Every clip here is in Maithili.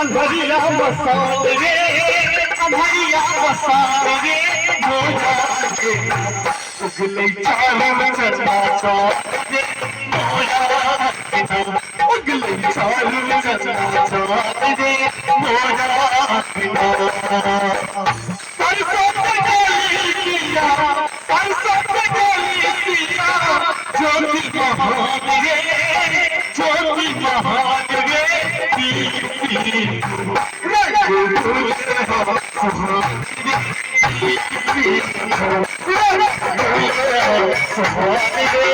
अन्हरिया बसात रे, अन्हरिया बसात रे, मोरा अंगना। उगलै चारू चंदा चाँद रे, मोरा अंगना। उगलै चारू चंदा चाँद रे, मोरा अंगना। सरसों के डाली सिया, सरसों के डाली सिया, ज्योति महान रे, ज्योति महान रे, रघुकुल हो सुहान रे, रघुकुल हो सुहान रे।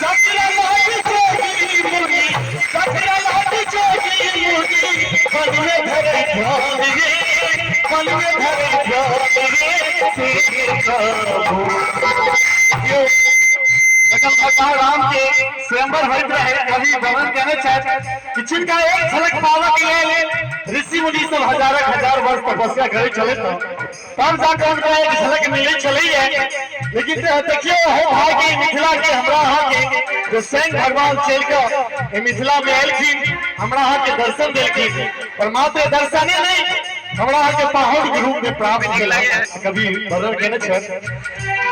सतरा लाख जोगी मुनि, सतरा लाख जोगी मुनि, मन में धरे ध्यान रे, मन में धरे ध्यान रे, से प्रभु। जखन भगवान राम के स्वयंवर होइत रहे, कवि वर्णन केने छथि कि जिनका एक झलक पाबऽ के लेल ऋषि मुनि सब हजारक हजार वर्ष तपस्या करै छलै, तब जाकर हुनका एक झलक मिलै छलैया। लेकिन देखियौ हो भाग्य मिथिला के, हमरा अहाँ के जो स्वयं भगवान चलि कऽ मिथिला में एलखिन, हमरा अहाँ के दर्शन देलखिन, पर मात्र दर्शने नहीं, हमरा अहाँ के पाहुन के रूप में प्राप्त केलक। कवि वर्णन केने छथि,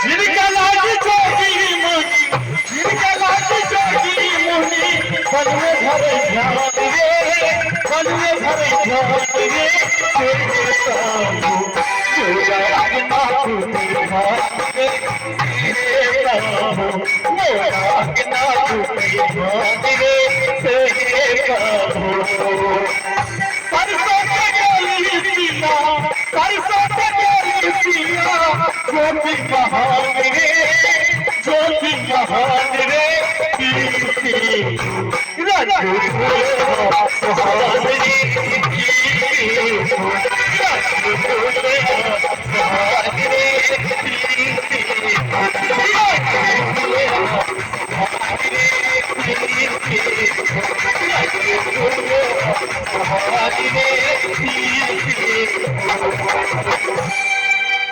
जिनका लागी जोगी मुनि, जिनका लागी जोगी मुनि, मन में धरे ध्यान रे, मन में धरे ध्यान रे, से प्रभु, मोरा अंगना टूटे ध्यान रे, से प्रभु, मोरा अंगना टूटे ध्यान रे, से प्रभु। सरसों के डाली सिया, सरसों के डाली सिया, ज्योति महान रे, ज्योति महान रे, कीर्ति रघुकुल हो सुहान रे, कीर्ति रघुकुल हो सुहान रे, कीर्ति रघुकुल हो सुहान रे, कीर्ति रघुकुल हो सुहान रे, कीर्ति।